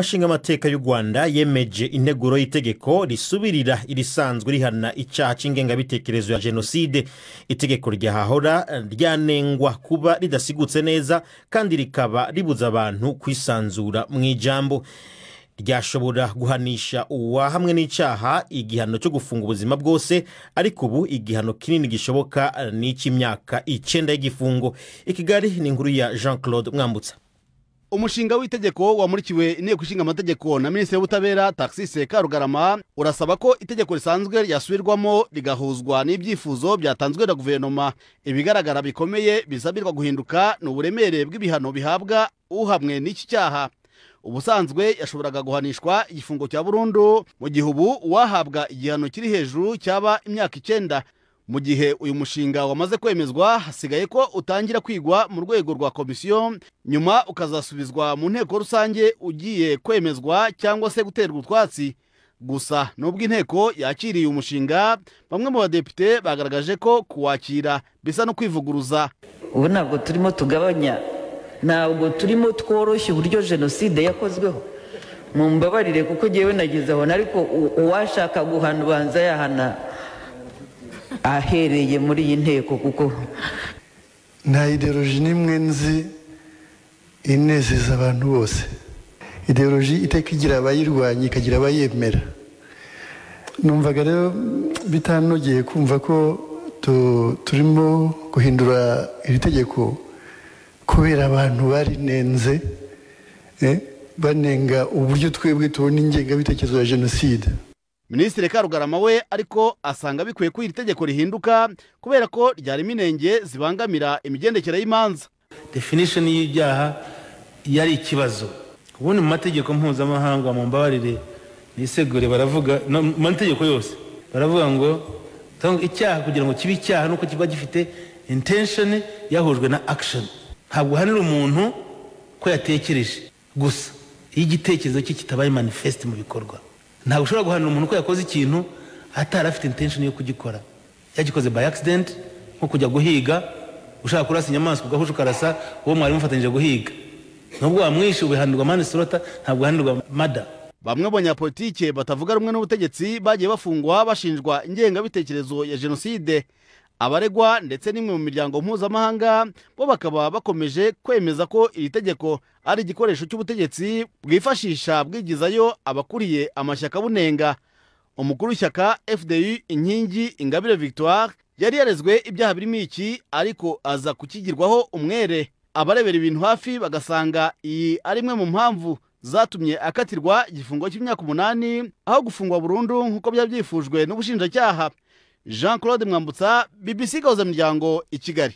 Amashingamateka y'u Rwanda yemeje integuro y'itegeko risubirira irisanzwe rihana icyaha cy'ingengabitekerezo ya jenoside. Itegeko ryahahora ryanengwa kuba ridasigutse neza kandi rikaba ribuza abantu kwisanzura mu ijambo. Ryashobora guhanisha uwahamwe n'icyaha igihano cyo gufunga ubuzima bwose, ariko ubu igihano kinini gishoboka ni icy'imyaka 9 y'igifungo. I Kigali ni inkuru ya Jean Claude Mwambutsa. Umushinga w'itegeko wamurikiwe inteko ishinga amategeko na Minisitiri w'Ubutabera Tharcisse Karugarama urasaba ko itegeko risanzwe ryasubirwamo rigahuzwa n'ibyifuzo byatanzwe na guverinoma. Ibigaragara bikomeye bisabirwa guhinduka ni uburemere bw'ibihano bihabwa uhamwe n'iki cyaha. Ubusanzwe yashoboraga guhanishwa igifungo cya burundu, mu gihe ubu uwahabwa igihano kiri hejuru cyaba imyaka 9. Mu gihe uyu mushinga wamaze kwemezwa, hasigaye ko utangira kwigwa mu rwego rwa komisiyo, nyuma ukazasubizwa mu nteko rusange ugiye kwemezwa cyangwa se guterwa utwatsi. Gusa nubwo inteko yakiriye umushinga, bamwe mu badepite bagaragaje ko kuwakira bisa no kwivuguruza. Ubu ntabwo turimo tugabanya, ntabwo turimo tworoshya uburyo jenoside yakozweho. Mumbabarire kuko ngewe nageze aho, ariko uwashaka guhana ubanza yahana ahereye muri iyi nteko, kuko nta ideoloji n'imwe nzi inezeza abantu bose. Ideoloji iteka igira abayirwanya ikagira abayemera. Numvaga rero bitanogeye kumva ko turimo guhindura iri tegeko kubera abantu barinenze, banenga uburyo twebwe tubona ingengabitekerezo ya jenoside. Minisitiri Karugarama we ariko asanga bikwiye ko iri tegeko rihinduka kubera ko ryarimo inenge zibangamira imigendekere y'imanza. Definition y'ibyaha yari ikibazo. Ubundi mu mategeko mpuzamahanga, mu mbabarire nisegure, baravuga mu mategeko yose baravuga ngo icyaha kugira ngo kibe icyaha nuko kiba gifite intention yahujwe na action. Ntabwo uhanira umuntu ko yatekereje gusa, iyo igitekerezo cye kitabaye manifest mu bikorwa. Ntabwo ushobora guhanira umuntu ko yakoze ikintu atari afite intention yo kugikora, yagikoze by accident, nko kujya guhiga ushaka kurasa inyamaswa ugahusha ukarasa uwo mwari mufatanyije guhiga. Nubwo wamwishe ubihanirwa manslaughter, ntabwo uhanirwa murder. Bamwe mu banyapolitike batavuga rumwe n'ubutegetsi bagiye bafungwa bashinjwa ingengabitekerezo ya jenoside. Abaregwa ndetse n'imwe mu miryango mpuzamahanga bo bakaba bakomeje kwemeza ko iri tegeko ari igikoresho cy'ubutegetsi bwifashisha bwigizayo abakuriye amashyaka bunenga. Umukuru w'ishyaka FDU Inkingi Ingabire Victoire yari yarezwe ibyaha birimo iki, ariko aza kukigirwaho umwere. Abarebera ibintu hafi bagasanga iyi ari imwe mu mpamvu zatumye akatirwa igifungo cy'imyaka 8 aho gufungwa burundu nk'uko byari byifujwe n'ubushinjacyaha. Jean Claude Mwambutsa, BBC Gahuzamiryango i Kigali.